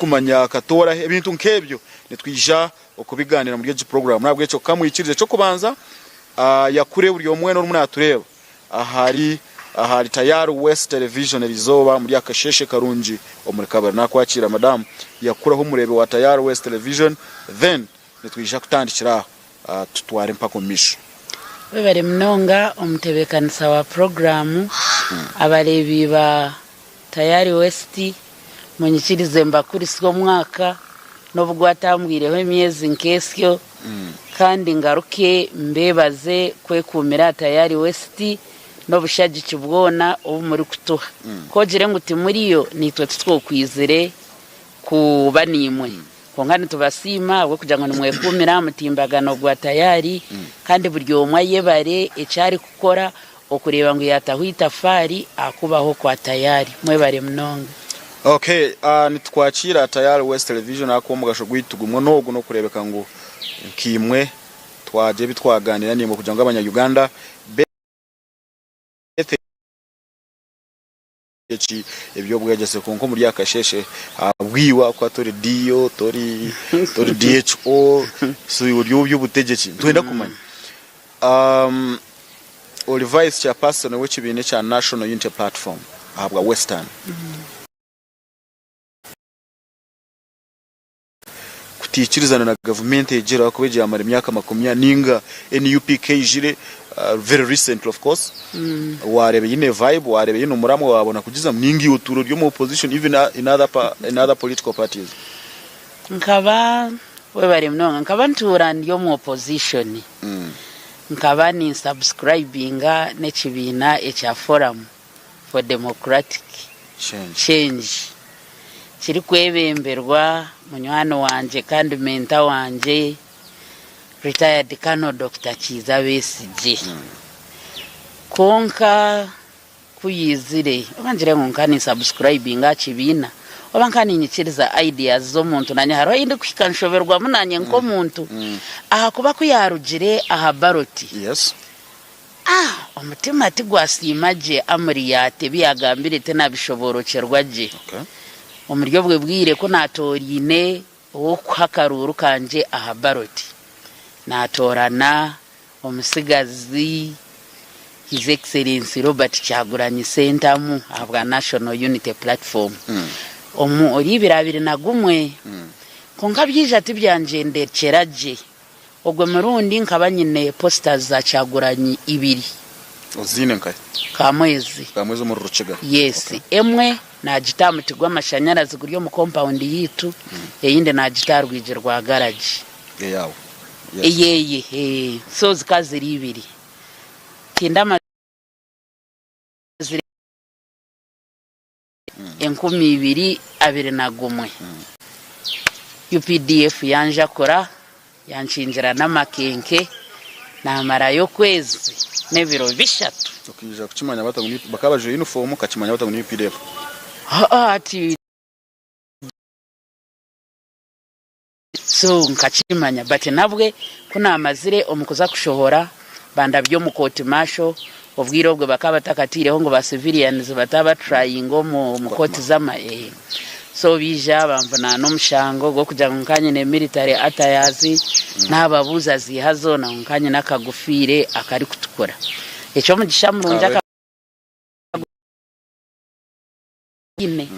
Kumanya akatoora he, ebintu nk'ebyo nitwija okubigaaniira omuri egi puroguraamu. N'ahabw'ekyo ka mwikirize eky'okubanza ayakure buri omwe weena orimu naatureeba ahari ahari Tayari West Television eriizooba omuri akasheeshe karungi omuri Kabale. Naakwakiira madamu, yakuraho omureebi wa Tayari West Television then nitwija kutandikira aho tutware mpaka omu maisho. Webare munonga omutebeekanisa wa puroguraamu, abareebi ba Tayari West, munyikirize mbakurise omwaka n'obu gwatambwireho emyezi nk'esyo kandi ngaruke mbeebaze kwekuumira aha Tayari West n'obushagiki bwona obu murikutuha. Ku ogire ngu timuriyo, naitwe titwokwizire kuba naimwe. Kwonka nitubasiima ahabw'okugira ngu nimwekuumira aha mutimbagano gwa Tayari kandi buri omwe ayebare eki arikukora okureeba ngu yaataho eitafaari aha kubaho kwa Tayari. Mwebare munonga. Ok, nitukwakiira Tayari West Television ahakuba omugasho gwaitu gumwe n'ogu n'okureebeka ngu nkaimwe twagira ebi twagaaniira naimwe kugira ngu abanya Uganda eki eby'obwegyese kwonka omuri akasheeshe ahabw'iwe ahakuba tori DO tori tori DHO so iwe ori ow'eby'obutegyeki nitwenda kumanya um, ori vice chairperson w'ekibiina ekya National Unity Platform ahabwa Western. Kutaikirizana na gavumenti egire ahakuba egyo yamara emyaka makumya ninga NUP keijire very recently of course wareeba eine vibe wareeba eine omuramwa wabona kugizamu ninga iwe otuura ori omu opposition even in other in other political parties. Nkaba webare munonga nkaba ntuura ndi omu opposition nkaba ni subscribinga n'ekibiina ekya forum for Democratic Change kirikwebemberwa munywani wangye kandi mentor wangye Retired Colonel Dokita Kiiza Besigye. Kwonka ku yaizire oba ngire ngu nka ninsubscribinga aha kibiina oba nka niinyikiriza ideas z'omuntu naanye hariho ahu ndikuhika nshoberwamu naanye nk'omuntu ahakuba ku yaarugire aha ballot Ah! Omutima tigwasiima gye Amuriat ebi yaagambire tinabishoboorokyerwa gye. Omuri obwe bwire ku naatooraine ow'okuha akaruuru kangye aha ballot, naatoorana omutsigazi His Excellency Robert Kyagulanyi Ssentamu ahabwa National Unity Platform omuri ibiri 21. Kwonka byaija tibyangyendekyera gye. Ogwo murundi nkaba nyine posters za Kyagulanyi ibiri. Oziine nkahi? Kamwezi. Kamwezi omuri Rukiga? Yes. Okay. Emwe nagita aha muti gw'amashanyarazi guri omu compound yaitu, eyindi nagita aha rwigi rwa garage. Eyaawe? Yes. Eyeye, eh. So zikaba ziri ibiri. Tindamazire 2021, UPDF yanjakura yankingira n'amakenke namarayo okwezi n'ebiro bishatu. Okaija kukimanya bata ngu bakaba bajwaire yunifoomu okakimanya bata ngu ni UPDF? Hati So nkakimanya but nabwe kunamazire omu kuza kushohora bandabya omu court martial obwire obwe bakaba batakatiireho ngu ba civilians bataba trayinga omu court z'amahe so baija banvunaana omushango gw'okugira ngu nka nyine military attires nababuuza ziiha zoona ngu nka nyine akagufiire akarikutukura eky'omugisha murungi Aine.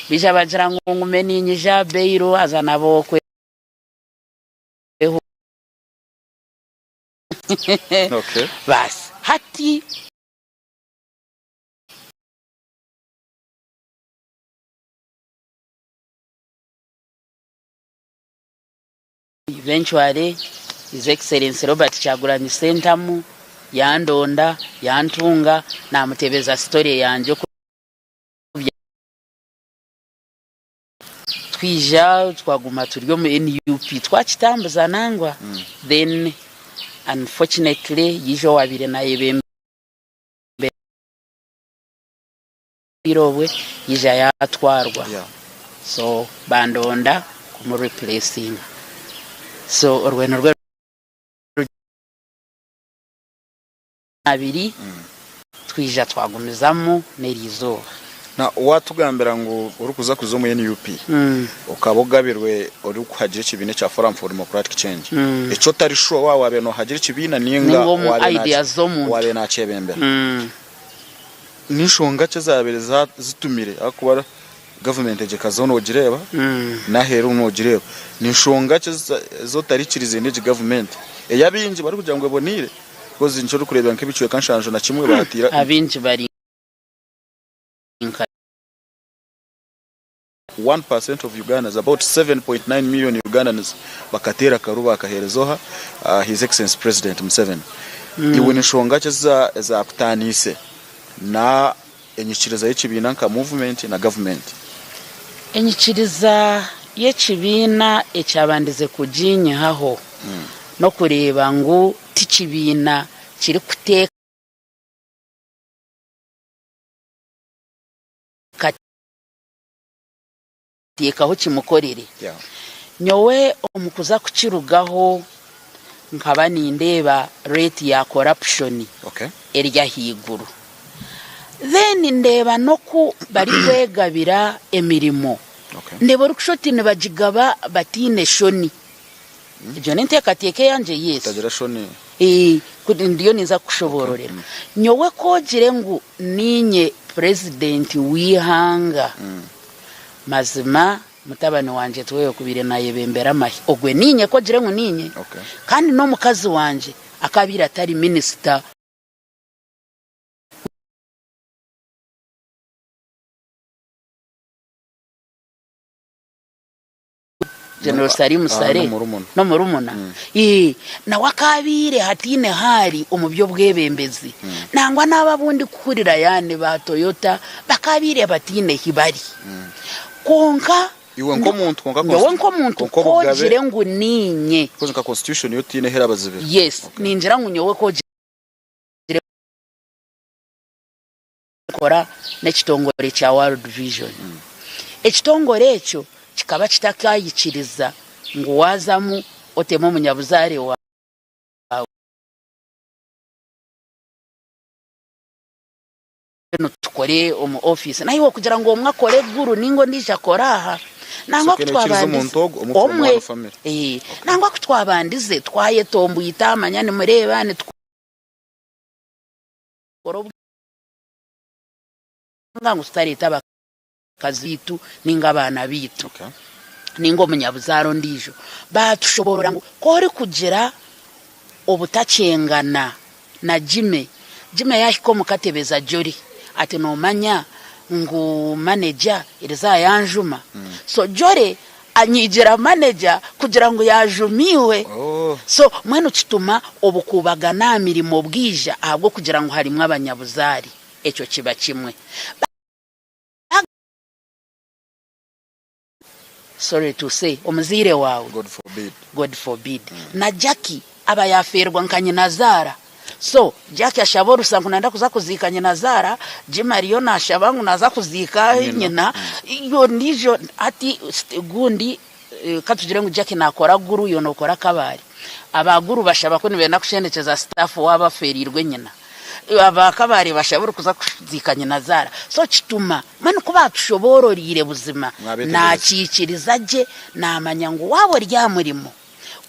Baija bagira ngu ngume niinyija aha bail haza nabo okwe Okay. Baasi hati eventually His Excellency Robert Kyagulanyi Ssentamu yandonda yantunga namutebeza story yangye oku Twija twaguma turi omu NUP twakitambuza nangwa then unfortunately yaija owabaire nayebembera obwire obwe yaija yatwarwa so bandonda kumu replacinga so orwe nirwo abiri twija twagumizamu n'eriizooba. Na waatugambira ngu orikuza kuza omu NUP okaba ogabirwe orikuhagira ekibiina ekya Forum for Democratic Change, eki otari sure waaba waabaire noohagira ekibiina nainga Nainga omu owaabaire ideas z'omuntu. owaabaire naakyebembera. Ni nshonga ki ezaabaire zitumire ahakuba gavumenti egyo ekazaho noogireeba n'aheeru noogireeba. Ni nshonga ki ezi otarikirize n'egi gavumenti ei abaingi barikugira ngu eboneire kozi nikyo orikureebera nk'ebicweka 71 baatiire Abaingi bari nka. 1% of Ugandans, about 7.9 million Ugandans bakateera akaru baakaheereza oha? His Excellency President Museveni. Iwe ni nshonga ki ezakutaaniise na enyikiriza y'ekibiina nka movement na gavumenti? Enyikiriza y'ekibiina ekyabandize kuginyihaho n'okureeba ngu ti kibiina kirikuteekateeka kimukorere. Nyowe omu kuza kukirugaho nkaba nindeeba rate ya corruption eri ahaiguru. Then ndeeba n'oku barikwegabira emirimo, ndeeba orikushusha oti nibagigaba bataine shoni. Egyo n'enteekateeka eyangye, yes. Ndiyo ninza kukushoboororera. Nyowe ku ogire ngu niinye purezidenti w'eihanga, mazima mutabani wangye tiwe yaakubaire naayebembera amahe. Ogwe niinye ku ogire ngu niinye. Kandi n'omukazi wangye akaabaire atari minisita. General Salim Saleh n'omurumuna nawe akaabaire hataine haari omu by'obwebembezi. Nangwa n'abo abu ndikuhurira yaani ba Toyota bakaabaire bataine hi bari. Kwonka Iwe nk'omuntu kwonka nyowe nk'omuntu kwonka ku obugabe ogire ngu niinye. Because nka constitution yo tihaine ahu erabazibira. Yes, ningira ngu nyowe ku ogire. Nkora n'ekitongore kya World Vision. Ekitongore ekyo kikaba kitakayikiriza ngu waazamu otemu omunyabuzaare waawe tukore omu ofiisi naiwe okugira ngu omwe akore Gulu ninga ondiijo akore aha. Nangwa ku twabandize omwe nangwa ku twabandize twayetomboita manya nimureeba nitukora Obwanga ngu tutareeta abakazi baitu ninga abaana baitu ninga omunyabuzaare ondiijo. Baatushoboorora ngu ku orikugira obutakyengana na Jimmy, Jimmy yaahika omu katebeza Jolly ati noomanya ngu manager eriizooba yanjuma. So Jolly anyigira manager kugira ngu yaajumiwe. So mbwenu kituma obukuubagano aha mirimo bwija ahabw'okugira ngu harimu abanyabuzaare. Ekyo kiba kimwe. Sorry to say, omuzaire waawe, God forbid. God forbid, na Jackie aba yaafeerwa nka nyinazaara. So, Jackie ashaba orusa ngu nayenda kuza kuziika nyinazaara, Jimmy ariyo naashaba ngu naaza kuziika nyina, ondiijo hati gundi katugire ngu Jackie naakora Gulu iwe nookora Kabale. Aba Gulu bashaba ku nibenda kushendekyeza staff waabo afeereirwe nyina. Aba Kabale bashaba orikuza kuziika nyinazaara. So kituma mbwenu ku baatushoboororeire buzima, naakiikiriza gye, naamanya ngu waaba ori aha murimo,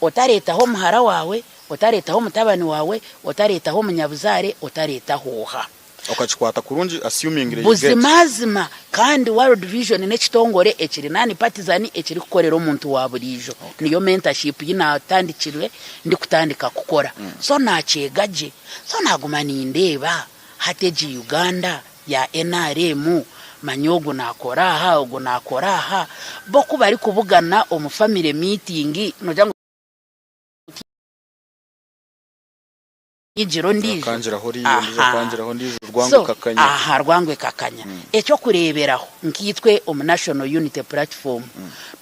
otareetaho muhara waawe, otareetaho mutabani waawe, otareetaho omunyabuzaare, otareetaho oha. Okakikwata kurungi assuming you get. Buzimazima kandi World Vision n'ekitongore ekiri non partisan ekirikukorera omuntu wa buriijo. Niyo mentorship yi natandikire ndikutandika kukora. So nakyega gye. So naguma nindeeba hati egi Uganda ya nrm manya ogu nakora aha ogu nakora aha bo kubarikubugana omu family meeting nogira ngu Nyigira ondiijo. Akangiraho oriya, ondiijo Aha. akangiraho ondiijo, rwango So, ekakanya. aha, rwango ekakanya. Eky'okureeberaho, nkaitwe omu National Unity Platform,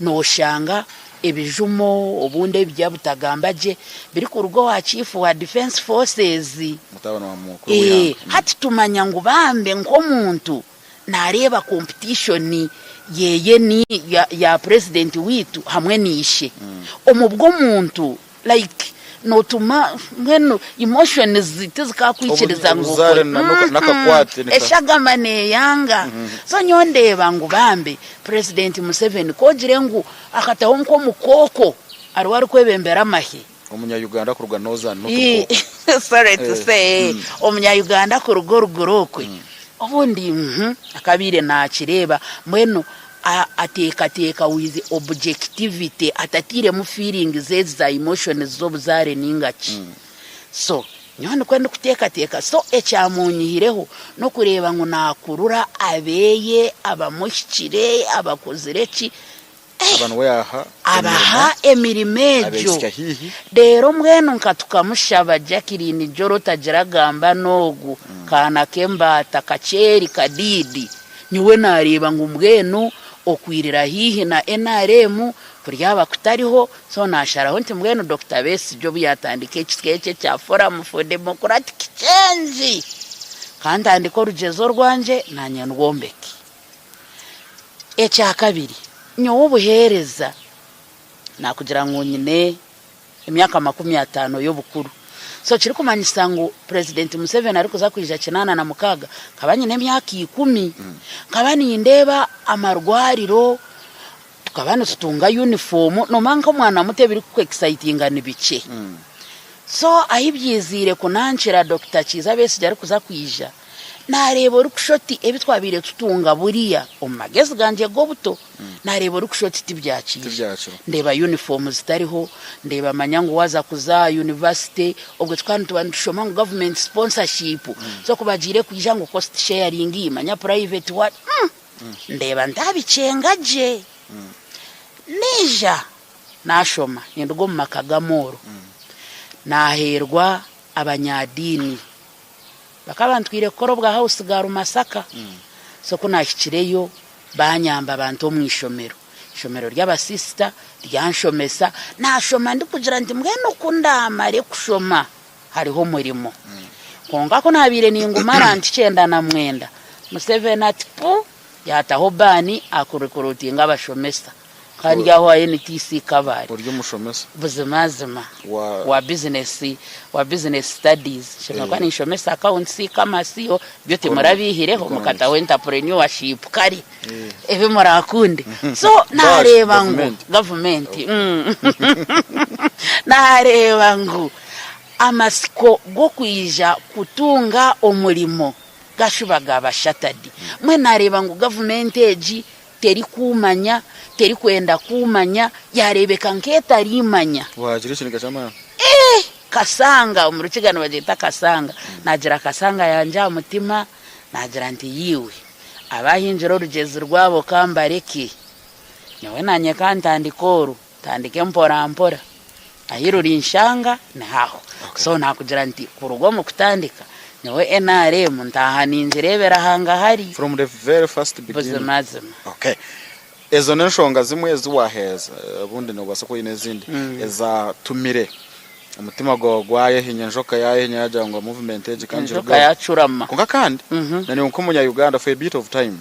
nooshanga ebijumo obundi ebyabutagamba gye birikuruga owa Chief wa Defence Forces. Mutabani wa mukuru Ee, w'eihanga. hati tumanya ngu bambe nk'omuntu naareeba competition yeye ni ya, ya President waitu hamwe na ishe. Omu bw'omuntu like. Nootuma mbwenu emotions tizikaakwikiriza ngu Obuzaare okore. n'akakwate nika. Eshagama neeyanga. So nyowe ndeeba ngu bambi Purezidenti Museveni ku ogire ngu akataho nk'omukooko ariwe arikwebembera amahe. Omunya-Uganda kuruga Northern not Bukooko. Sorry to say, omunya-Uganda kuruga oruguru okwe, obundi akabaire naakireeba mbwenu ateekateeka with objectivity atatairemu feelings ezi za emotions z'obuzaare nainga ki. So nyowe nikwo ndikuteekateeka. So ekyamunyihireho n'okureeba ngu naakurura abeeye abamuhikire, abakozire ki, Aba niwe yaaha abaha emirimo egyo. Abeitsya haihi. Reero mbwenu nka tukamushaba Jacqueline Joro tagira gamba n'ogu kaana k'embaata kakyeri kadiidi. Nyowe naareeba ngu mbwenu okwirira haihi na nrm kuryaba kutariho so naasharaho nti mbwenu Dokita Besigye obu yaatandika ekitsya eki ekya Forum for Democratic Change ka ntandike orugyezo orwangye naanye ndwombeke. Ekyakabiri, nyowe obuheereza naakugira ngu nyine emyaka 50 y'obukuru so kirikumanyisa ngu Purezidenti Museveni arikuza kwija 86 nkaba nyine emyaka ikumi. Nkaba nindeeba amarwariro, tukaba nitutunga yunifoomu, noomanya nk'omwana muto ebirikukwekisayitinga ni bikye. So ahi byiziire kunankira Dokita Kiiza Besigye arikuza kwija, Naareeba orikushusha oti ebi twabaire tutunga buriya omu magezi gangye g'obuto, naareeba orikushusha oti tibyakiija. Ndeeba yunifoomu zitariho, ndeeba manya ngu waaza kuza aha yunivasite, obwo tukaba nituba nitushoma ngu gavumenti sponsorship, so ku bagiire kwija ngu cost sharing, manya private what, ndeeba ntaabikyenga gye. Naija naashoma, ninduga omu maka g'amooro, naaheerwa abanyadiini. Bakaba bantwire kukora obwa house girl Masaka. So ku naahikireyo baanyamba banta omu ishomero. Ishomero ry'abasisita ryanshomesa, naashoma ndikugira nti mbwenu ku ndaamare kushoma hariho omurimo. Kwonka ku naabaire ningumara nti 99, Museveni ati pu! Yaataho baani aha kurikuruutinga abashomesa. Kandi aho aha NTC Kabale. Ori omushomesa? Buzimazima. Wa. Wa business, wa business studies. Nshemereire kuba ninshomesa accounts, commerce, byo timurabiihireho mukataho entrepreneurship kare ebi murakunde. So naareeba ngu. Gavumenti. Naareeba ngu amatsiko g'okwija kutunga omurimo gashuba gaaba shattered. Mbwenu naareeba ngu gavumenti egi Terikuumanya, terikwenda kuumanya, yaareebeka nk'etariimanya. Waagira ekiniga ky'amaani. Eeh! Kasanga, omu Rukiga nibagyeta Kasanga. Naagira Kasanga yangye aha mutima, naagira nti yeiwe, abaahingire orugyezi rwabo ka mbareke. Nyowe naanye ka ntandike oru, ntandike mpora mpora. Ahi rurinshanga niho aho. So naakugira nti kuruga omu kutandika, nyowe nrm ntaaha ningireebera hangahari. From the very first beginning. Buzimazima. Okay. Ezo n'enshonga zimwe ezi waaheeza, obundi noobaasa kuba oine ezindi, ezaatumire omutima gwawe gwayehinya, enjoka yaayehinya yaagira ngu movement egi ka Enjoka ngirugeho. yaacurama. Kwonka kandi, na nyowe nk'omunya-Uganda for a bit of time,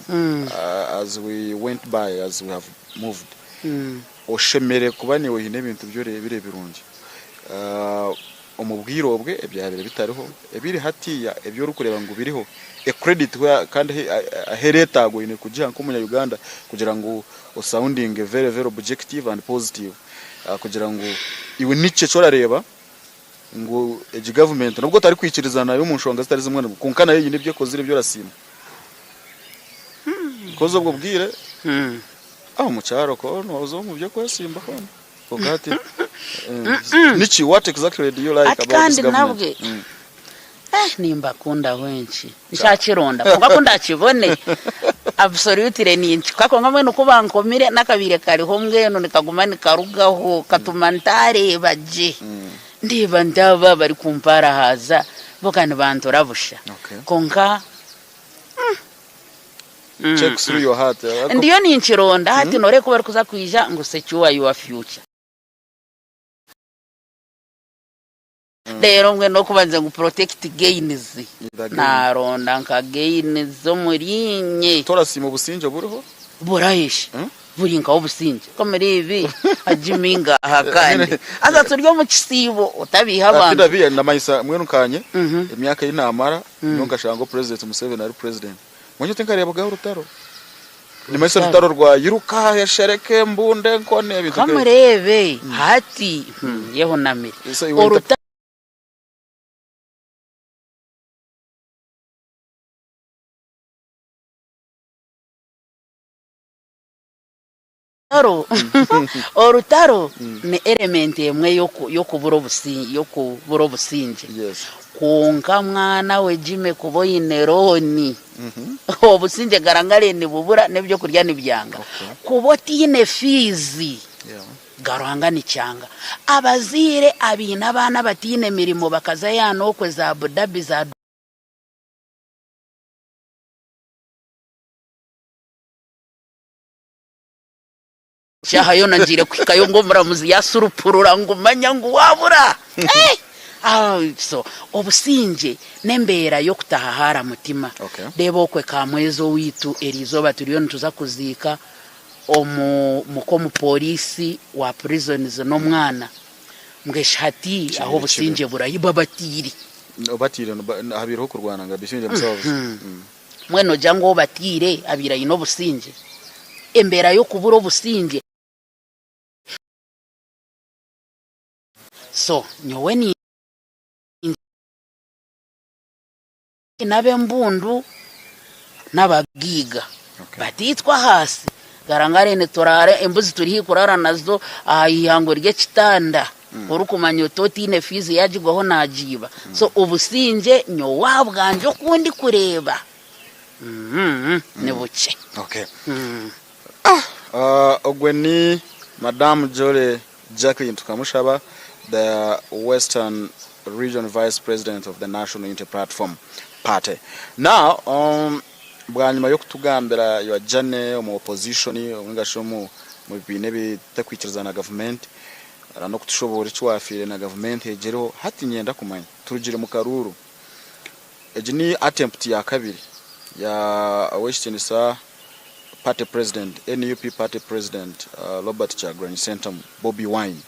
as we went by, as we have moved, Oshemereire kuba naiwe oine ebintu ebi oreebire birungi omu bwire obwe ebyabaire bitariho, ebiri hatiiya ebi orikureeba ngu biriho, a credit kandi ahu ereetaagwa oine kugiha nk'omunya Uganda kugira ngu osaundinge very very objective and positive kugira ngu iwe niki eki orareeba ngu egi gavumenti nubwo otarikwikirizana nayo omu nshonga zitari zimwe na zimwe kwonka nayo eine ebi ekozire ebi orasiima. Because obwo bwire Aho omu kyaro ko nooza omu by'okwesimba hoona kwonka hati niki what exactly do you like Hati about this kandi government? nabwe eh nimbakunda wenki nshakironda kwonka ku ndakibone absolutely ninkikora kwonka mbwenu ku bankomire n'akabaire kariho mbwenu nikaguma nikarugaho katuma ntareeba gye ndeeba nti aba barikumparahaza bo ka nibantura busha Okay. kwonka Check through your heart. Ndiyo ninkironda hati noreeba ku barikuza kwija ngu secure your future. Reero mbwenu okubanza ngu protect gains. The gains. Naronda nka gains omuri inye. Torasiima obusingye oburiho? Buraheshi? Buri nka w'obusingye. Omuri ebi Jimmy ngaaha kandi. Haza turi omu kisiibo otabiiha abantu. Tindabiiha ndamanyisa mbwenu nkanye emyaka ei naamara nyowe nkashanga ngu President Museveni ari president. Mbwenu nyowe tinkareebagaho orutaro. Nimanyisa orutaro rwa iruka, eshereka, embundu, enkoni ebintu Ka nk'ebyo. mureebe hati yehunamire. So iwe Orutaro ni element emwe y'okubura obusingye. Kwonka mwana we Jimmy kuba oine looni, obusingye garangare nibubura n'ebyokurya nibyanga. Kuba otaine fiizi, garuhanga nikyanga. Abazaire abaine abaana abataine mirimo bakaza ya n'okwe za Abu Dhabi za. Shaaha yoona ngiire kuhikayo ngu omuramuzi yaasurupurura ngu manya ngu waabura. Eh! Ah, so obusingye n'embeera y'okutahahaara mutima. Okay. Reeba okwe Kamwezi owaitu eriizooba turiyo nituza kuziika omu muka omupooriisi wa prisons n'omwana. Mbwenu hati aho obusingye burahi? Babatiire. Obatiire, habaireho okurwana nga Bisingye Musababuzi. Mbwenu nogira ngu ou bataire abaire aine obusingye? Embeera y'okubura obusingye. So nyowe ningira n'ab'embundu n'abagaiga bataitwe ahaasi garangare nituraara embuzi turi haihi kuraara nazo aha ihango ry'ekitanda. Orikumanya oti otaine fiizi yaagigwaho naagiiba. So obusingye nyowe ahabwangye oku ndikureeba ni bukye. Okay. Ogwe ni Madam Jolly Jacqueline Tukamushaba, the Western Region Vice President of the National Unity Platform Party. Now, bwanyima y'okutugambira your journey omu opposition ninga shi omu bibiina ebitarikwikirizana na gavumenti, N'okutushoboora eki waafiire na gavumenti egi eriho hati niinyenda kumanya. Turugire mu karuuru. Egi ni attempt ya kabiri ya Ow'ekitiinisa Party President, nup Party President Robert Kyagulanyi Ssentamu, Bobi Wine.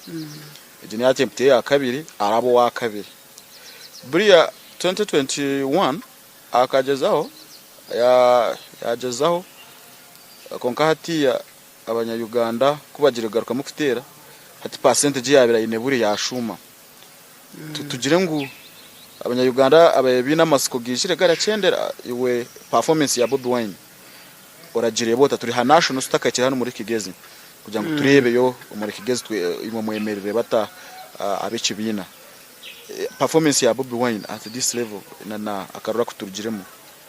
Egi ni attempt ye ya kabiri, araba owa kabiri. Buriya 2021 akagyezaho, yaagyezaho kwonka hatiiya Abanya Uganda ku bagiire kugarukamu kuteera, hati percentage ei yaabaire aine buri yaashuuma. Tugire ngu abanya Uganda ababaire baine amatsiko gaijire garakyendera, iwe performance ya Bobi Wine oragireeba ota? Turi ha national tutakahikire hanu omuri Kigezi kugira ngu tureebeyo omuri Kigezi imwe mwemerire bata ab'ekibiina? Performance ya Bobi Wine at this level na akaruru aku turugiremu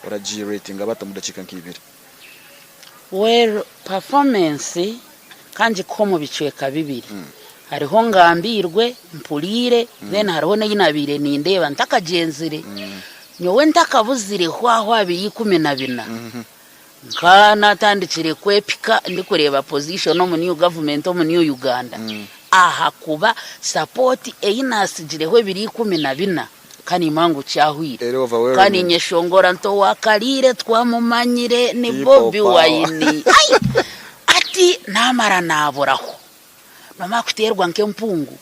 oragiretinga bata omu dakiika nka ibiri? Well performance ka ngikuhe omu bicweka bibiri. Hariho ngambiirwe, mpuriire, then hariho n'ei nabaire nindeeba ntakagyenzire. Nyowe ntakabuzire hwaho abiri 14, nka natandikire kwepika ndikureeba position omu new government omu new Uganda ahakuba support ei natsigireho ebiro 14, Ka nimanya ngu kyahwire. Eri Ka overwhelming. ninyeshongora nti owakariire twamumanyire ni People Bobi power. Wine. Ai! Ati namara naburaho. Nomara kuteerwa nk'empungu.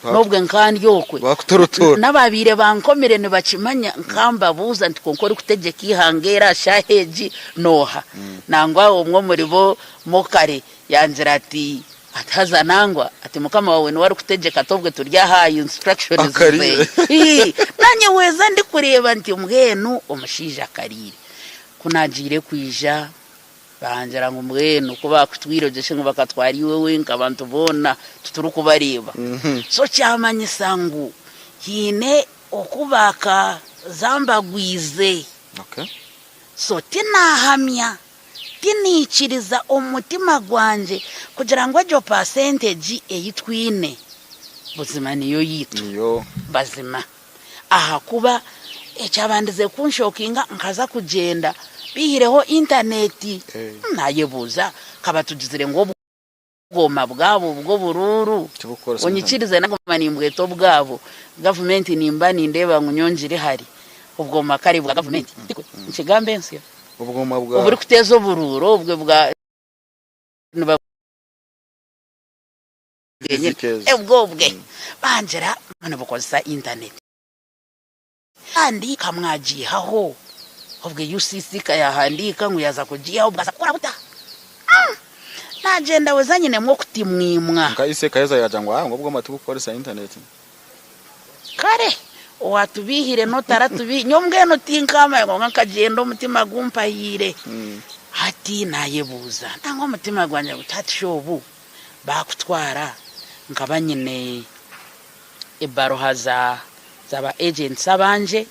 N'obwe nka ndi okwe. Bakutorotoora. N'ababaire bankomire nibakimanya nka mbabuuza nti kwonka orikutegyeka eihanga eri aha shaaha egi n'oha? Nangwa omwe omuribo Mokare yangira ati Ati haza nangwa, ati mukama wawe niwe arikutegyeka tobwe turi aha instructions Akariire. ze. Ii, Nanye weeza ndikureeba nti mbwenu omushaija akariire. Ku nagiire kwija bangira ngu mbwenu ku bakutwire ogyeshe ngu bakatwara iwe wenka abantu boona titurikubareeba. So kyamanyisa ngu haine oku bakazambagwize. Okay. So tinahamya. Tinaikiriza omu mutima gwangye kugira ngu egyo paasentegi ei twine buzima niyo yaitu. Bazima. Ahakuba ekyabandize kunshokinga nkaza kugyenda baihireho intaneti. Naayebuuza nkaba tugizire ngu obwoma bwabo bw'oburuuru onyikirize naguma nimbweta obwabo. Gavumenti nimba nindeeba ngu nyowe ngiri hare. Obwoma kare bwa gavumenti tikwe? Nikigambo ensya? Obwoma bwa. Oburikuteeza oburuuru obwe bwa. Bwenyine obwo bangira ngu nibukozesa intaneti kandi ka mwagiihaho obwe UCC ka yahandiika ngu yaaza kugiihaho bwaza kukora buta? Nagyenda weza nyinemu okutimwimwa. Nka Ise Kayeza yaagira ngu ngu obwo tibikukoresa intaneti. Kare owatubiihire n'otaratubiihire nyowe mbwenu tinkaamanya kwonka nkagyenda omutima gumpahiire. Hati naayebuuza nangwa omutima gwangye guti hati shi obu baakutwara nkaba nyine ebaruha za za ba agents abangye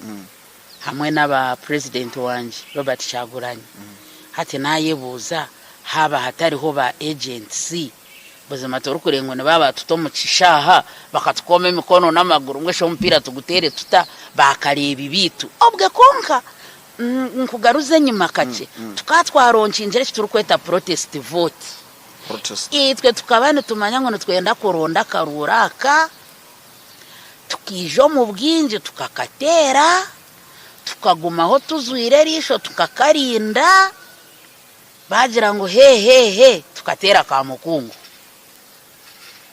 hamwe n'aba president wangye Robert Kyagulanyi. Hati naayebuuza haaba hatariho ba agents Buzima torikureeba ngu nibaaba batuta omu kishaaha bakatukooma emikono n'amaguru ngu eshi omupiira tuguteere tuta? Baakareebi baitu. Obwe kwonka nkugaruze enyima kakye, tukaba twaronkingire eki turikweta protest vote. Itwe tukaba nitumanya ngu nitwenda kuronda akaruuru aka, tukaija omu bwingi tukakateera, tukagumaho tuzwire eriisho tukakarinda. Baagira ngu he he he tukateera ka mukungu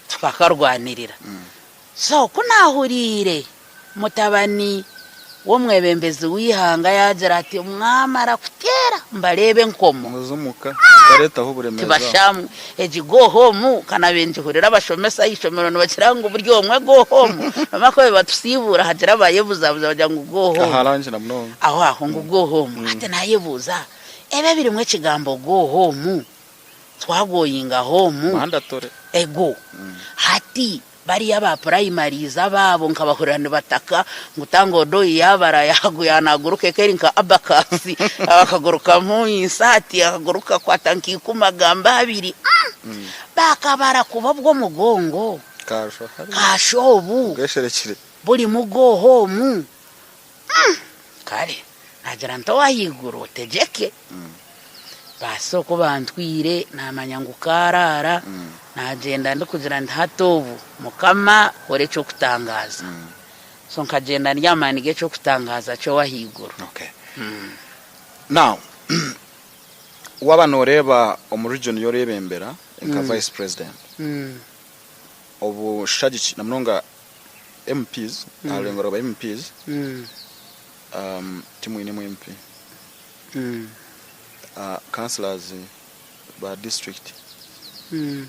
tukakarwanirira. So ku naahuriire mutabani w'omwebembezi w'eihanga yaagira ati mwamara kuteera mbareebe enkomo. Muze omuka mutareetaho oburemeezi aho. Tibashamwe egi go home ka naabaire ngihurira abashomesa aha ishomero nibagira ngu buri omwe go home bamwe ku batusiibuura hagira abayebuzabuza bagira ngu go home. Aharangira munonga. Aho aho ngu go home. Hati naayebuuza Ebi ebirimu ekigambo go home, twagoyinga home, Mandatory. ego. Hati bariya aba primaries abaabo nkabahurira nibataka ngu Tanga Odoi yaabara yaguya naguruka eka eri nka abacus, akagurukamu insert, akaguruka kakwata nka ikumi agamba abiri. Bakabara kuba obw'omugongo, Kaasho hariya. kaasho obu Bwesherekire. burimu go home. Kare naagira nti ow'ahaiguru otegyeke. Baasa oku bantwire naamanya ngu kaaraara, naagyenda ndikugira nti hati obu Mukama kora eky'okutangaaza. So nkagyenda ndi aha maani g'eky'okutangaaza ky'ow'ahaiguru. Okay. Now, waaba nooreeba omu region ei oreebembera nka Vice President, obushagiki na munonga MPs, aha rurengo rwa ba MPs, timwinemu MP. Councillors ba district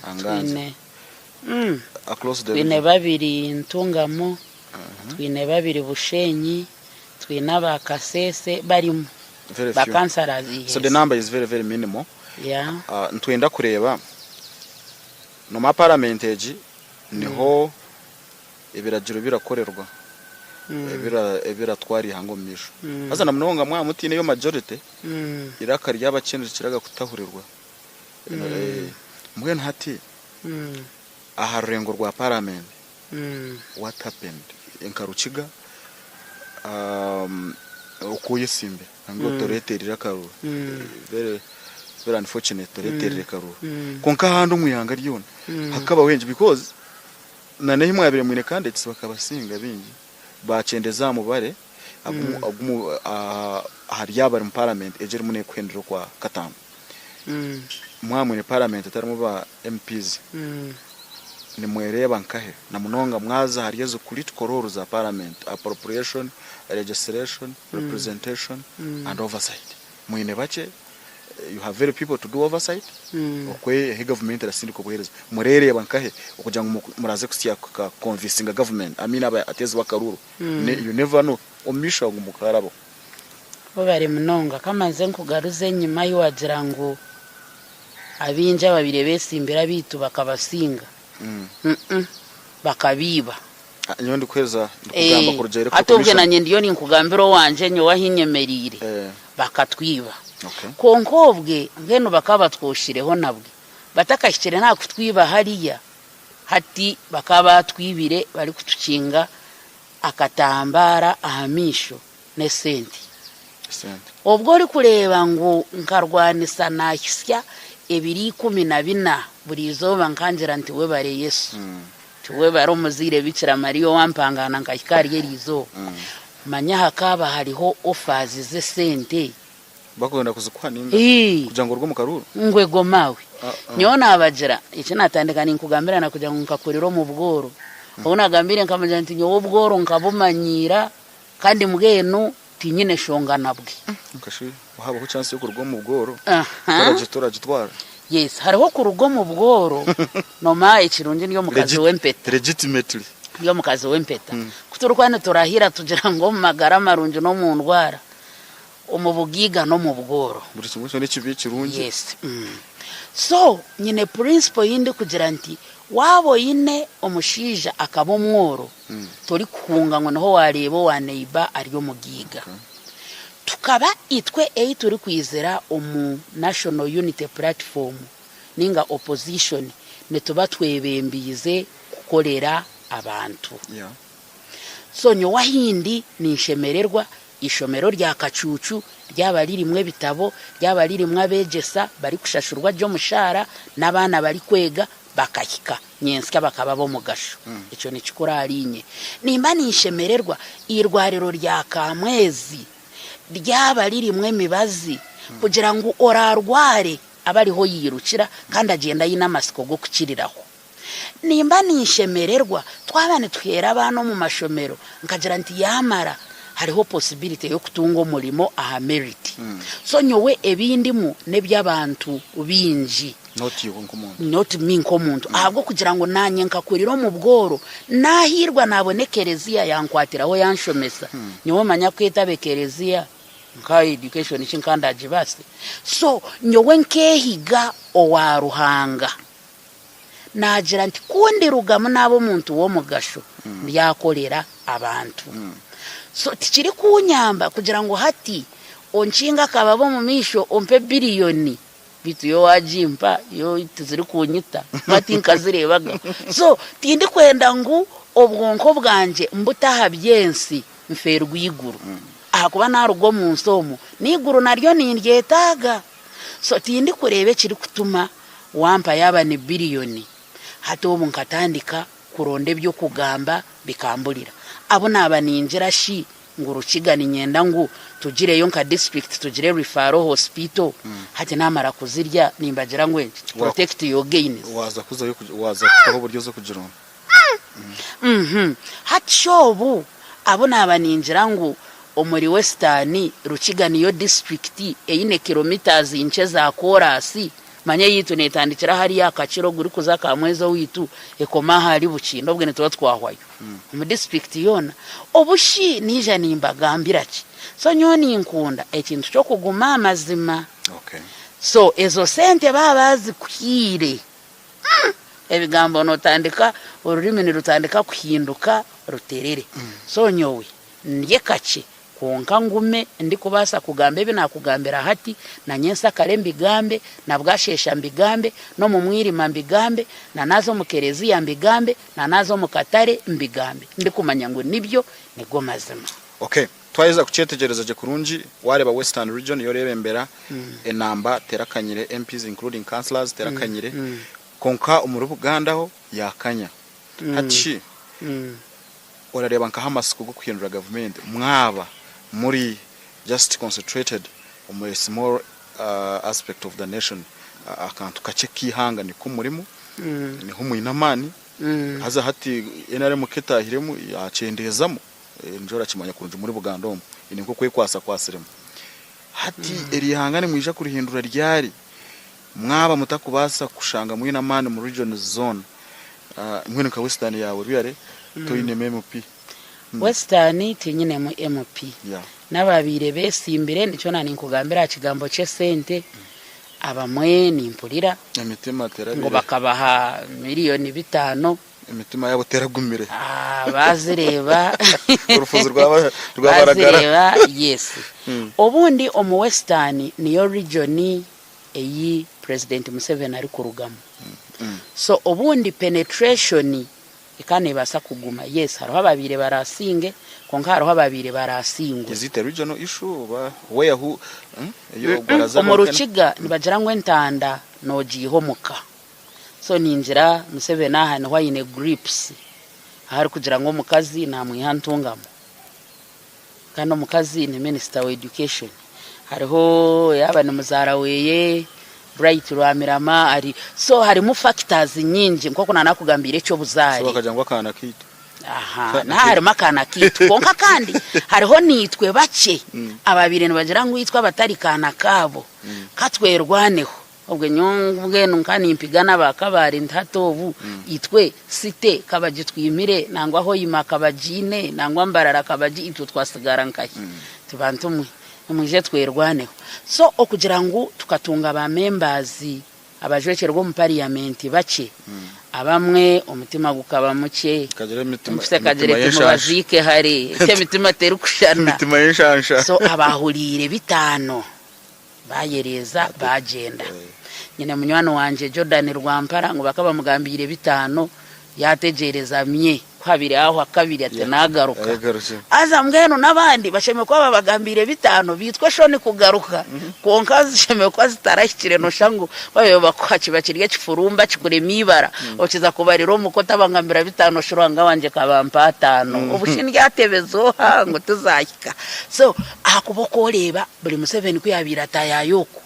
Anganza across the Twine region. babiri Ntungamo, twine babiri Bushenyi, twine aba Kasese barimu Very ba few. councillors So the yes. number is very very minimal. Yeah. Nitwenda kureeba N'omwa paramenti egi niho ebiragiro birakorerwa ebiratwara eihanga omu maisho. Haza na munonga mwaba mutaineyo majority, eiraka ry'abakye nirikiraga kutahurirwa. Mbwenu hati aha rurengo rwa paramenti what happened? Nka Rukiga oku oyetsimbire nangwa toreeterire akaruru, very very unfortunate toreeterire karuru. Kwonka ahandi omu ihanga ryona hakabaho engi because na n'ehi mwabaire mwine candidates bakabasinga baingi baakyendeza aha mubare agu ahari abari mu parliament egyo erimu neekuhendera okwa kataano. Mwaba mwine parliament etarimu ba MPs nimwereeba nkahe na munonga mwaza ahari ezo critical roles za parliament, appropriation, legislation, representation and oversight. Mwine bakye, you have very people to do oversight, okwe ahi government erasindika obuhereza. Mureereeba nkahe okugira ngu muraze kusya ku convincinga government, I mean abateezi b'akaruuru, you never know, omu maisho aho ngu mukarabaho. Webare munonga. Kamaze nkugaruze enyima ahi wagira ngu abaingi ababaire betsimbire abaitu bakabasinga. Mm bakabaiba. Nyowe ndikuheereza ndikugamba kuruga Electoral Hati obwe Commission. nanye ndiyo ninkugambira owangye nyowe ahi nyemereire bakatwiba. Okay. Kwonka obwe mbwenu bakaba batwoshireho nabwe batakahikire n'aha kutwiba hariya hati bakaba batwibire barikutukinga akatambaara aha maisho n'esente. Esente. Obwo orikureeba ngu nkarwanisa nahitsya ebiro 14 buri izooba nkangira nti webare Yesu, nti webare omuzaire Bikira Maria owampangaana nkahika ahari eri izooba. Manya hakaaba hariho offers z'esente. Bakwenda kuzikuha ninga Ii. kugira ngu oruge omu karuuru? Ngu ego maawe. Nyowe naabagira, eki naatandika ninkugambira nakugira ngu nkakurira omu bworo. Ou naagambiire nkamugira nti nyowe obworo nkabumanyiira kandi mbwenu tinyine shonga nabwe. Kwonka shi habaho chance y'okuruga omu bworo, Aha. toragitwara? Yes, hariho okuruga omu bworo, noomanya ekirungi ndi omukazi w'empeta. Legitimately. Ndi omukazi w'empeta. Ku turikuba niturahira tugira ngu omu magara marungi n'omu ndwara, omu bugaiga n'omu bworo. Buri kimwe kyona ekibi ekirungi. Yes. So, nyine principle ei ndikugira nti waaba oine omushaija akaba omworo, torikuhunga ngu niho waareeba owa neighbour ari omugaiga. Tukaba itwe ei turikwizira omu National Unity Platform ninga opposition nituba twebembiize kukorera abantu. Yeah. So nyowe ahindi ninshemererwa Eishomero rya Kacuucu ryaba ririmu ebitabo, ryaba ririmu abeegyesa barikushashurwa gye omushaara n'abaana barikwega bakahika nyentsya bakaba ab'omugasho. Ekyo nikikuru ahariinye. Nimba ninshemererwa eirwariro rya Kamwezi ryaba ririmu emibazi kugira ngu oraarware abe ariho yairukira kandi agyende aine amatsiko g'okukiriraho. Nimba ninshemererwa twaba nituheera abaana omu mashomero nkagira nti yaamara hariho possibility y'okutunga omurimo aha merit. So nyowe ebi ndimu n'eby'abantu baingi. Not iwe nk'omuntu. Not me nk'omuntu ahabw'okugira ngu naanye nkakurira omu bworo naahiirwa naabona ekereziya yankwatiraho yanshomesa. Nyowe manya kwetaba ekereziya nka education ki nkandagibaase. So nyowe nkeehiga owa Ruhanga. Naagira nti, Ku ndirugamu naaba omuntu w'omugasho, ndyakorera abantu. So tikirikuunyamba kugira ngu hati onkinge akababa omu maisho ompe biriyoni, beitu yo waagimpa yo tizirikuunyita kuba tinkazireebaga. So tindikwenda ngu obwonko bwangye mbute aha by'ensi nfeerwe eiguru. Ahakuba naaruga omu nsi omu, n'eiguru naryo nindyetaaga. So tindikureeba ekirikutuma Wampa yaaba ni biriyoni, hati obu nkatandika kuronda eby'okugamba bikamburira. Abu naaba ningira shi ngu Rukiga niinyenda ngu tugireyo nka disiturikiti tugire referral hospital, hati naamara kuzirya nimbagira ngu enki? Protect your gains. Waaza kuzayo waaza kutaho oburyo oze kugironda. Hati shi obu abu naaba ningira ngu omuri Western, Rukiga niyo disiturikiti eine kilometres nkye za koraasi, manya eyaitu neetandikira hariya aha Kakira ogurikuza Kamwezi owaitu ekoma ahari Bukinda obwo nituba twahwayo omu disiturikiti yoona. Obu shi naija nimbagambira ki? So nyowe ninkunda ekintu ky'okuguma aha mazima. So ezo sente baaba bazikuhaire. Ebigambo notandika orurimi nirutandika kuhinduka ruterere. So nyowe ndye kakye kwonka ngume ndikubaasa kugamba ebi nakugambira hati, na nyensakare mbigambe, na bwasheesha mbigambe, n'omu mwirima mbigambe, na naaza omu kereziya mbigambe, na naaza omu katare mbigambe ndikumanya ngu nibyo nigo mazima. Okay, twaheza kukyetegyereza gye kurungi, wareeba Western region yoreeba embera enamba terakanyire, MPs including councillors terakanyire, kwonka omuri Buganda ho yakanya. Hati shi orareeba nkaha amatsiko g'okuhindura gavumenti mwaba muri just concentrated omu a small aspect of the nation, akantu kakye k'eihanga niko murimu, niho mwine amaani, haza hati NRM ku etaahiremu yakyendeezamu. Nikyo orakimanya kurungi omuri Buganda omu eine nk'okwekwatsakwasiremu. Hati eri ihanga nimwija kurihindura ryari mwaba mutakubaasa kushanga mwine amaani omu regions zoona? Mbwenu nka Western yaawe really toinemu MP? Western tinyinemu MP. Yeah. N'ababaire beesimbire nikyo naaninkugambira aha kigambo ky'esente, abamwe nimpurira Emitima ngu terabire. bakabaha miriyoni bitaano. Emitima yaabo teragumire. Ah, baazireeba. Orufuzi rwaba rwabaragara. Baazireeba, yes. Obundi omu Western niyo region ei President Museveni arikurugamu. So obundi penetration ekaba neebaasa kuguma. Yes, hariho ababaire baraasinge, kwonka hariho ababaire baraasingwe. Is it a regional issue oba where who ei ogwo araza Omu Rukiga nibagira ngu entanda noogiiha omuka. So ningira Museveni aha niho aine grips ahu arikugira ngu omukazi namwiha Ntungamo kandi omukazi ni minister wa education. Hariho yaaba ni muzaara weye Bright Rwamirama ari so harimu factors nyingi nk'oku nanakugambiire So eky'obuzaare. bakagira ngu akaana kaitu. Aha, naha harimu akaana kaitu kwonka kandi hariho naitwe bakye ababaire nibagira ngu itwe abatari kaana kaabo katwerwaneho. Obwe nyowe mbwenu nka nimpigana ba Kabale nti hati obu itwe city kabagitwimire nangwa Hoima kabagiine nangwa Mbarara kabagi itwe twasigara nkahi? Nti bantu mwe nimwije twerwaneho. So okugira ngu tukatunga ba members abajwekyerwa omu parliament bakye abamwe omutima gukaba mukye, Kagira emitima empisa ekagira emitima eti y'enshansha. mubaziike hare eki emitima terikushushana. Emitima y'enshansha. So abahuriire bitaano Baayereeza baagyenda. Nyine munywani wangye Jordan Rwampara ngu bakaba bamugambiire bitaano yaategyereza mye ku habaire hahwa kabiri ati naagaruka. Haza mbwenu n'abandi bashemereire kuba babagambiire bitaano baitwe eshoni kugaruka kwonka zishemereire kuba zitarahikire noshusha ngu babaire bakuha kiba kiri ekifurumba kikurema eibara okiza kubarira omuka otabangambira bitaano shi Ruhanga wangye kabampa ataano obu shi ndyatebeza oha ngu tizaahika. So ahakuba oku oreeba Buri Museveni ku yaabaire ataayaaya okwo,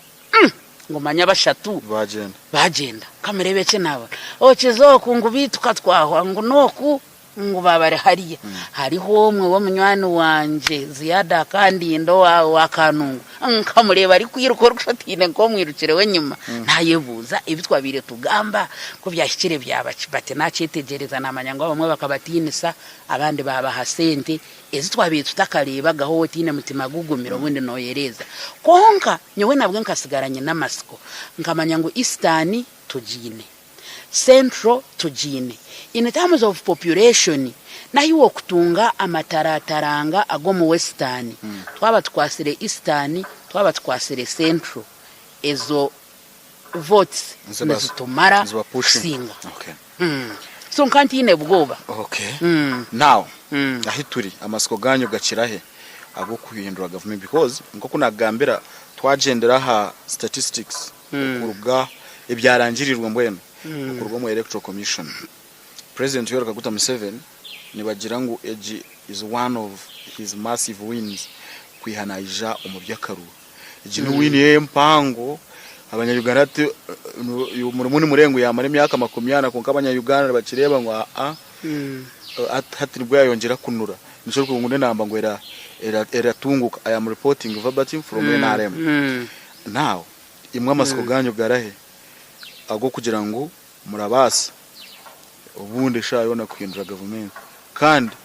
ngu manya bashatu Baagyenda. baagyenda. Nkamureeba eki naabona. Okiza oku ngu beitu ka twahwa, ngu n'oku ngu baaba bari hariya. Hariho omwe w'omunywani wangye Ziada akandinda owa owa Kanungu, nkamureeba arikwiruka orikushusha oti haine nk'omwirukireho enyima. Naayebuuza ebi twabaire tugamba ku byahikire byaba ki? But naakyetegyereza naamanya ngu abamwe bakabatiinisa, abandi baabaha sente. Ezi twabaire tutakareebagaho waaba otaine mutima gugumire obundi nooyereeza. Kwonka nyowe nabwe nkasigara nyine amatsiko. Nkamanya ngu Eastern tugiine, Central tugiine. In terms of population, n'ahi w'okutunga amatarataranga ag'omu Western, twaba tukwatsire Eastern, twaba tukwatsire Central, ezo votes nizitumara kusinga. So nka ntiine bwoba. Okay. Now, ahi turi amatsiko ganyu gakira he ag'okuhindura gavumenti because nk'oku nakugambira twagyendera aha statistics okuruga ebyarangirirwe mbwenu okuruga omu electoral commission President Yoweri Kaguta Museveni nibagira ngu egi is one of his massive wins kwiha naija omu by'akaruru. Egi ni win ye mpango abanya Uganda hati murimu nimureeba ngu yamara emyaka makumyana kwonka abanya Uganda nibakireeba ngu aa hati nibwo yayongyera kunura nikyo orikureeba ngu n'enamba ngu eratunguka I am reporting verbatim from NRM now imwe amatsiko ganyu garahe ag'okugira ngu murabaasa obundi eshaaha yoona kuhindura gavumenti kandi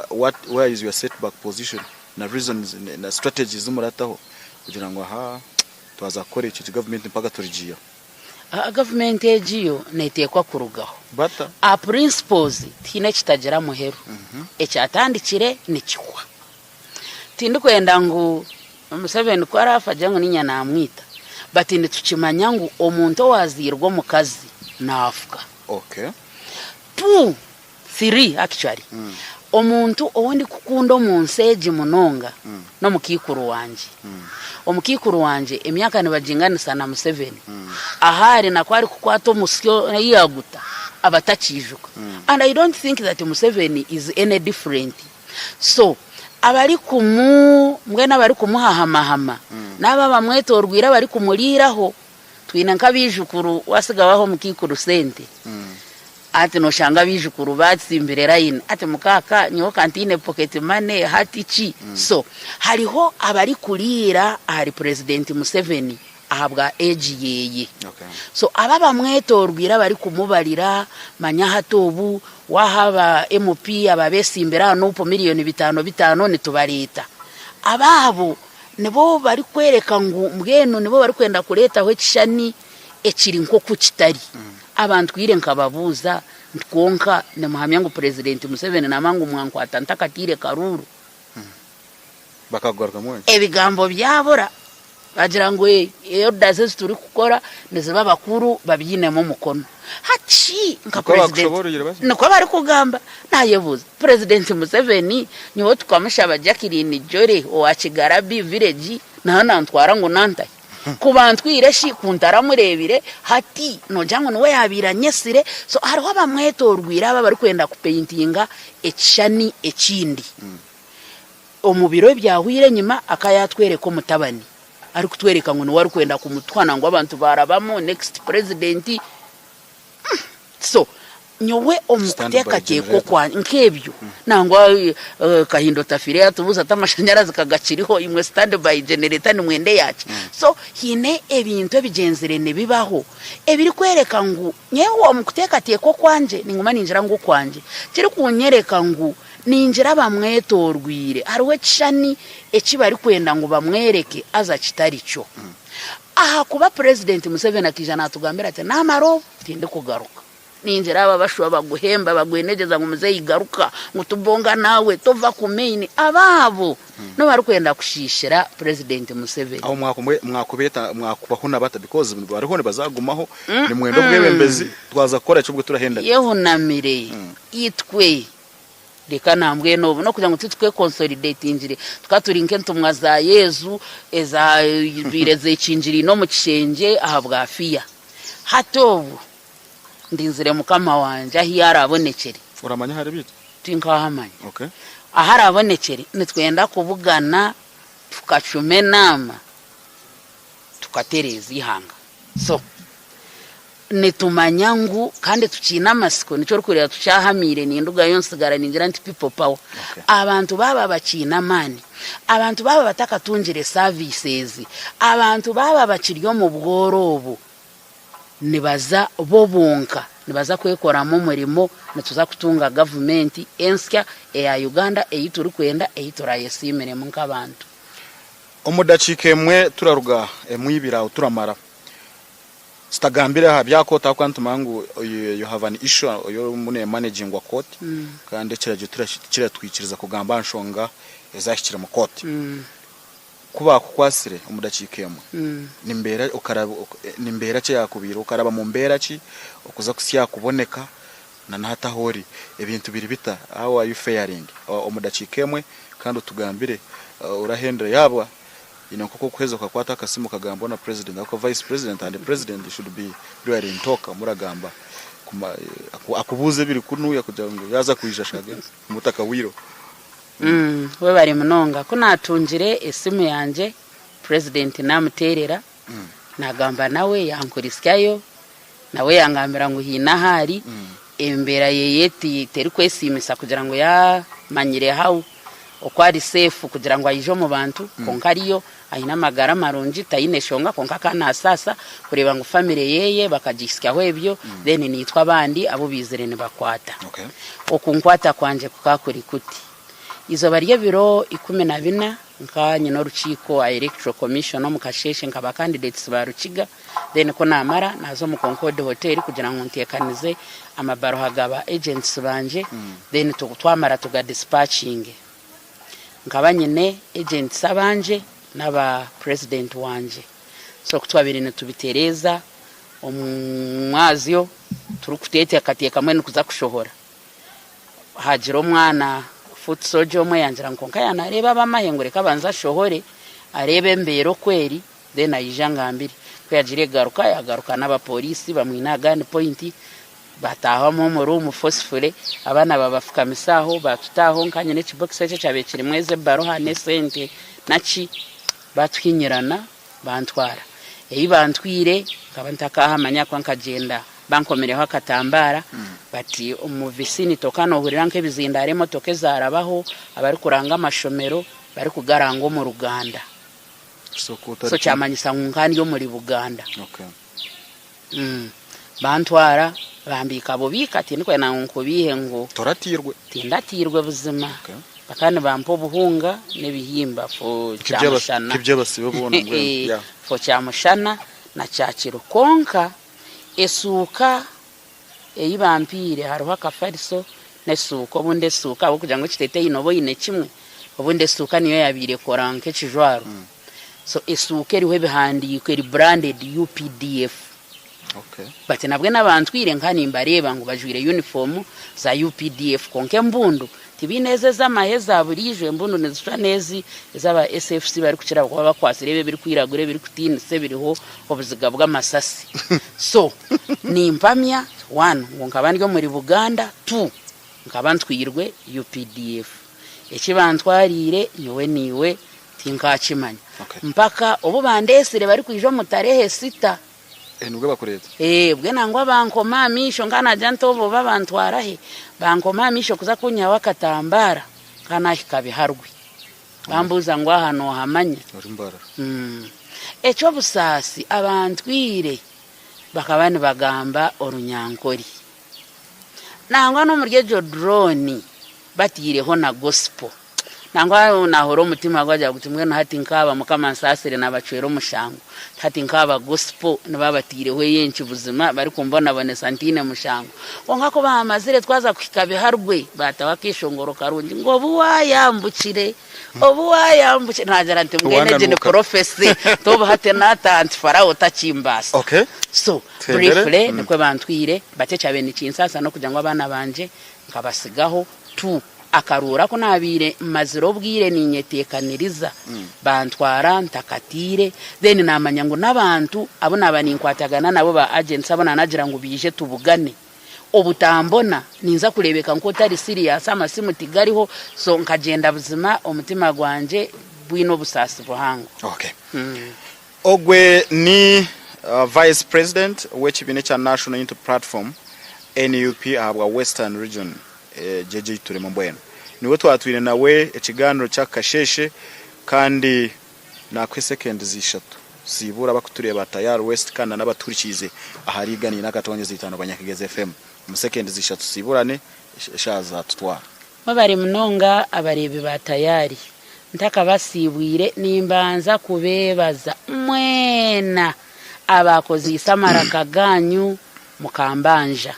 what where is your setback position na reasons na strategies ezi murataho kugira ngu aha twaza kukora eki egi gavumenti mpaka turigiihaho. Gavumenti egi yo neteekwa kurugaho. Bata. Aha principles tihaine ekitagira muheru. Ekyatandikire nikihwa. Tindikwenda ngu Museveni ku araafe agire ngu niinye naamwita but nitukimanya ngu omuntu owaazairwe omukazi naafuka. Okay. Two, Three actually. Omuntu ou ndikukunda omu nsi egi munonga n'omukaikuru wangye. Omukaikuru wangye emyaka nibaginganisa na Museveni. Ahu ari na ku arikukwata omusyo yaguta aba atakiijuka. And I don't think that Museveni is any different. So abarikumu mbwenu abarikumuhahamahama n'abo abamwetorweire abarikumuriiraho Twine nk'abaijukuru wasiga waha omukaikuru sente hati noshanga abaijukuru batsimbire layini ati mukaaka nyowe kantiine pocket money hati ki so hariho abarikuriira ahari president Museveni ahabwa age yeye so abo abamwetorwire abarikumubarira manya hati obu waha aba MP aba abesimbire aha Nup million bitano bitano nitubareta abo abo Nibo barikworeka ngu mbwenu nibo barikwenda kureetaho ekishushani ekiri nk'oku kitari. Abantwire nkababuuza nti kwonka nimuhamya ngu Purezidenti Museveni naamanya ngu mwankwata ntakataire karuuru? Bakakugarukamu ki? Ebigambo byabura. Bagira ngu orders ezi turikukora niziba abakuru babyinemu omukono. Hati shi nka Nikwo Purezidenti bakushobooroire bati? nikwo barikugamba. Naayebuuza, Purezidenti Museveni nyowe tukamushaba Jacqueline Jolly owa Kigarabi village naaba nantwara ngu nantahe? Ku bantwire shi ku ntaramureebire hati noogira ngu niwe yaabaire anyetsire? So hariho abamwetorwire abo abarikwenda kupeintinga ekishushani ekindi. Omu biro ebyahweire enyima aka yaatworeka omutabani. arikutwereka ngu niwe arikwenda kumutwa nangwa abantu barabamu next president. So nyowe omu Stand by kuteekateeka generator. okwa nk'ebyo nangwa Kahinda Otafiire yatubuuza ati amashanyarazi ka gakiriho imwe stand by generator nimwenda eyaki? So haine ebintu ebigyenzire nibibaho ebirikworeka ngu nyowe omu kuteekateeka okwangye ninguma ningira ngu okwangye kirikunyereka ngu ningira bamwetorweire hariho ekishushani eki barikwenda ngu bamwereke haza kitari kyo. Ahakuba Purezidenti Museveni akaija naatugambira ati, Naamara obu, tindikugaruka. Ningira aba abashuba baguhemba, bagwenegyeza ngu muzeeyi garuka, ngu tubonga naawe, tova ku main. Aba abo nibo barikwenda kushiishira Purezidenti Museveni. Aho mwakubeeta, mwakubahuna bata because bariho nibazagumaho, nimwenda obwebembezi, twaza kukora ki obwo turahendana? Yehunamire itwe. Reka nambwenu obu n'okugira ngu titukwekonsolidetingire, tukaba turi nk'entumwa za Yesu ezabaire zekingiriine omu kishengye ahabwa fiya. Hati obu ndinzire Mukama wangye ahu araabonekyere. Oramanya ahari beitu? Tinkahamanya. Okay. Ahu araabonekyere nitwenda kubugana tukacuma enaama tukatereeza eihanga. So nitumanya ngu kandi tukiine amatsiko nikyo orikureeba tukyahamiire nindugayo ntsigara ningira nti people power. Okay. Abantu baaba bakiine amaani, abantu baaba batakatungire services, abantu baaba bakiri omu bworo obu, nibaza bo bonka nibaza kwekoramu omurimo nituza kutunga gavumenti ensya eya Uganda ei turikwenda ei turayesiimiremu nk'abantu. Omu dakiika emwe turaruga emwe ibiri aho turamara tutagambire aha bya kooti ahabw'okuba nitumanya ngu you have an issue orimu nemanagingwa kooti kandi ekiragiro tikiratwikiriza kugamba aha nshonga ezahikire mu kooti. Ku baakukwatsire omu dakiika emwe ni mbeera ni mbeera ki eyaakubaireho? Okaraba mu mbeera ki okuza kuhitsya aha kuboneka na n'ahati ahu ori? Ebintu biri bita? How are you faring? Omu dakiika emwe kandi otugambire orahendera yaaba haine nk'oku orikuheza okakwata akasimu okagamba na president ahabw'okuba vice president and president should be really in talk muragamba akubuuze ebiri kunuya kugira ngu yaaza kwija ashage mutakahwireho. Webare munonga. Ku naatungire esimu yangye, Purezidenti naamuteerera, naagamba nawe yankuritsyayo, nawe yangambira ngu haine ahu ari, embeera ye terikwesiimisa kugira ngu yaamanyire how oku ari safe kugira ngu aije omu bantu kwonka ariyo aine amagara marungi taine shonga kwonka akaba naasaasa kureeba ngu famire ye bakagihitsyaho ebyo then naitwe abandi abu baizire nibakwata. Okunkwata kwangye kukaba kuri kuti, eizooba ry'ebiro 14 nka nyine orukiiko aha Electoral Commission omu kasheeshe nka ba candidates ba Rukiga then ku naamara naaza omu Concorde Hotel kugira ngu nteekanize amabaruha ga ba agents bangye then twamara tuga dispatchinge. Nkaba nyine agents abangye n'aba president wangye so ku twabaire nitubitereeza omu mwazyo turikuteekateeka mbwenu kuza kushohora hagira omwana foot soldier omwe yangira ngu kwonka yaaba naareeba ab'amahe ngu reka abanze ashohore areebe embeera oku eri then aije angambire. Ku yagiire kugaruka yagaruka n'abapooriisi bamwine aha gun point Bataahamu omu room forcefully, abaana babafukamisa aho, batuta aho, nka nyine ekibokisi ekyo ekyabaire kirimu ezo ebaruha n'esente naki, batuhinyirana bantwara. Ei bantwire nkaba ntakahamanya ahakuba nkagyenda bankomireho akatambaara bati omu vicinity okaba nohurira nk'ebizindaaro emotoka ezarabaho, abarikuranga amashomero barikugaranga omu Ruganda. So kyamanyisa ngu nkaba ndi omuri Buganda. Bantwara bambiika bubiika tindikwenda ngu nkubiihe ngu. Toratiirwe? Tindatiirwe buzima. Okay. Bakaba nibampa obuhunga n'ebihimba for kyamushana. Nk'eby'abasibe boona mbwenu. Yeah. For kyamushana na kyakiro. Kwonka esuuka ei bampiire hariho akafariso n'esuuka. Obundi esuuka ahabw'okugira ngu ekiteteeyi nooba oine kimwe, obundi esuuka niyo yaabaire ekora nk'ekijwaro. So esuuka eriho ebihandiiko eri branded UPDF. Okay. But nabwe n'abantwire nka nimbareeba ngu bajwaire uniform za UPDF kwonka embundu tibaine ezo ez'amahe eza buriijo, embundu nizishusha n'ezi ez'aba SFC barikukira kuba bakwatsire ebi ebirikwiragura ebirikutiinisa ebiriho obuziga bw'amasasi. So nimpamya one ngu nkaba ndi omuri Buganda, two nkaba ntwirwe UPDF. Eki bantwariire nyowe naiwe Tinkaakimanya. Mpaka obu bandeetsire barikwija omu tarehe sita. Nibwo bakureeta? Ee, bwe nangwa bankoma aha maisho nka naagira nti obu oba bantwara hi? Bankoma aha maisho kuza kunyihaho akatambaara nka naahika Biharwe. Bambuuza ngu aha noohamanya? Ori Mbarara. Eky'obusaasi abantwire bakaba nibagamba Orunyankore. Nangwa n'omuri egyo drone bataireho na gospel. Nangwa nahurira omutima gwagira guti mbwenu hati nkaaba Mukama nsaasire nabacwera omushango, hati nkaaba gospel nibaba bataireho ey'enki buzima barikumbonabonesa ntaine mushango. Kwonka ku baamazire twaza kuhika Biharwe baataho akeshongoro karungi ngu obu waayambukire, obu waayambukire naagira nti mbwenu egi ni Wananuka. prophecy nti obu hati naataaha nti Farao takimbaasa. Okay. So Tuhendere. briefly nikwo bantwire but ekyabaire nikinsaasa n'okugira ngu abaana bangye nkabatsigaho tu. Akaruura ku naabaire mmazire obwire ninyeteekaniriza, bantwara ntakatiire, then naamanya ngu n'abantu abu naaba ninkwatagana nabo ba agents abu naanagira ngu baije tubugane, obutambona ninza kureebeka nk'otari serious, amasimu tigariho, so nkagyenda buzima omutima gwangye gwine obusaasi buhango. Okay. Ogwe ni Vice President w'ekibiina ekya National Unity Platform, NUP, ahabwa Western Region JJ Turimo mbwenu niwe twatwire nawe ekiganiro ky'akasheeshe kandi nakuha esekendi ishatu siibura abakutureeba Tayari West kandi na n'abatuhurikiize ahari Igana eine akatonyezi itaano Banyakigezi FM omu sekendi ishatu siiburane eshaaha zaatutwara. Mwebare munonga abareebi ba Tayari. Ntakabasiibwire nimbanza kubeebaza mwena abaakozeise amaraka gaanyu mukambanja.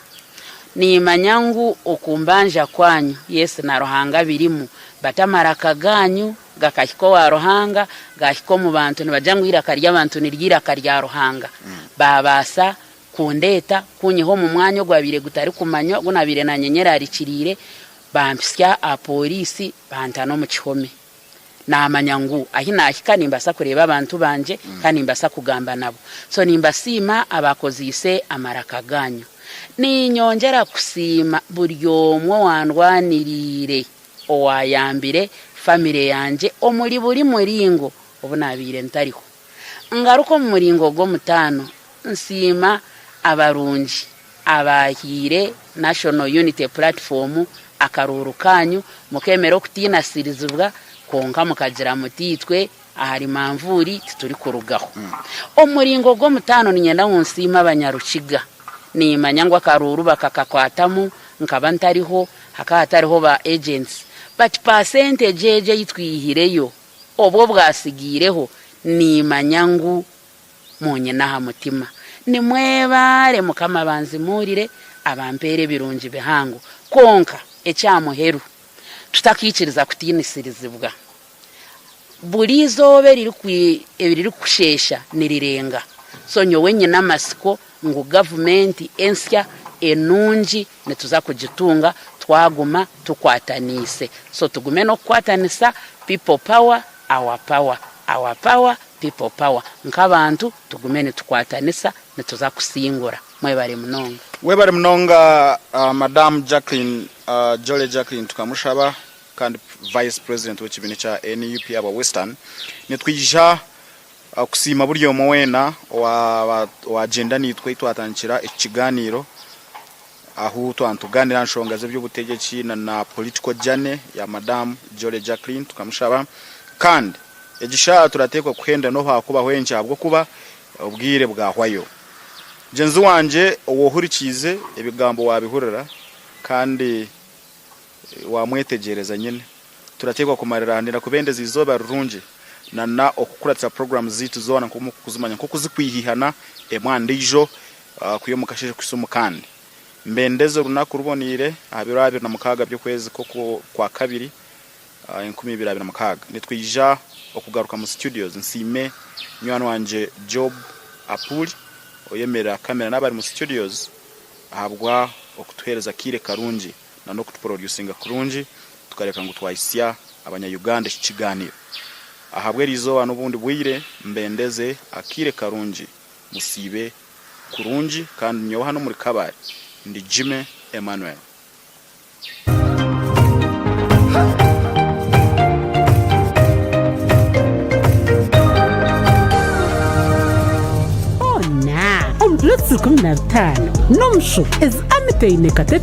Niimanya ngu okumbanja kwanyu, yes na Ruhanga birimu, but amaraka gaanyu gakahika owa Ruhanga, gaahika omu bantu, nibagira ngu eiraka ry'abantu niryo eiraka rya Ruhanga. Baabaasa kundeeta kunyiha omu mwanya ogwabaire gutarikumanywa ogu naabaire naanye nyerarikiriire, bampitsya aha pooriisi banta n'omu kihome. Naamanya ngu ahi naahika nimbaasa kureeba abantu bangye kandi nimbaasa kugamba nabo. So nimbasiima abaakozeise amaraka gaanyu. Niinyongyera kusiima buri omwe owaandwaniriire, owaayambire famire yangye omuri buri muringo obu naabaire ntariho. Ngaruka omu muringo gw'omutaano nsiima abarungi abaahaire National Unity Platform akaruuru kaanyu mukeemera okutiinasirizibwa kwonka mukagira muti itwe ahari manvuuri titurikurugaho. Omu muringo gw'omutaano niinyenda ngu nsiime Abanyarukiga. Niimanya ngu akaruuru bakakakwatamu nkaba ntariho, hakaba hatariho ba agents but percentage egyo ei twihireyo Obwo obwatsigaireho nimmanya ngu muunyine aha mutima. Nimwebaare Mukama abanzimuurire, abampeere ebirungi bihango. Kwonka eky'aha muheru, tutakaikiriza kutiinisirizibwa. Buri izooba eririkukusheesha nirirenga. So nyowe nyine amatsiko ngu gavumenti ensya enungi nituza kugitunga twaguma tukwataniise. So tugume n'okukwatanisa, people power, our power, our power, people power. Nk'abantu tugume nitukwatanisa nituza kusingura. Mwebare munonga. Webare munonga Madam Jacqueline Jolly Jacqueline Tukamushaba kandi Vice President w'ekibiina ekya NUP aba Western. Nitwija Kusiima buri omwe weena owaagyenda naitwe ahu twatandikira eki kigaaniiro ahu twaba nitugaaniira aha nshonga z'eby'obutegyeki na political journey ya Madam Jolly Jacqueline Tukamushaba. Kandi egi shaaha turateekwa kuhenda n'obu haakubaho enki ahabw'okuba obwire bwahwayo. Mugyenzi wangye ou ohurikiize ebigambo waabihurira kandi Wamwetegyereza nyine. Turateekwa kumarira aha ndenda kubendeza eizooba rirungi na na okukuratira puroguramu zaitu zoona nk'oku murikuzimanya nk'oku zikwihiihana emwe aha ndiijo kwiha omu kasheeshe kuhitsya omu kandi. Mbendeze orunaku ruboneire aha biro 26 by'okwezi kw'Okwakabiri 2026. Nitwija okugaruka mu studios nsiime munywani wangye Job Apuuli oyemerera kamera n'abari mu studios ahabwa okutuheereza akaire karungi. na n'okutuproducinga kurungi tukareka ngu twahitsya abanya Uganda eki kiganiro. Ahabw'erizooba n'obundi bwire mbendeze akaire karungi musiibe kurungi kandi nyowe hanu omuri Kabale ndi Jimmy Emmanuel. 15 n'omushu ezi Amity eine.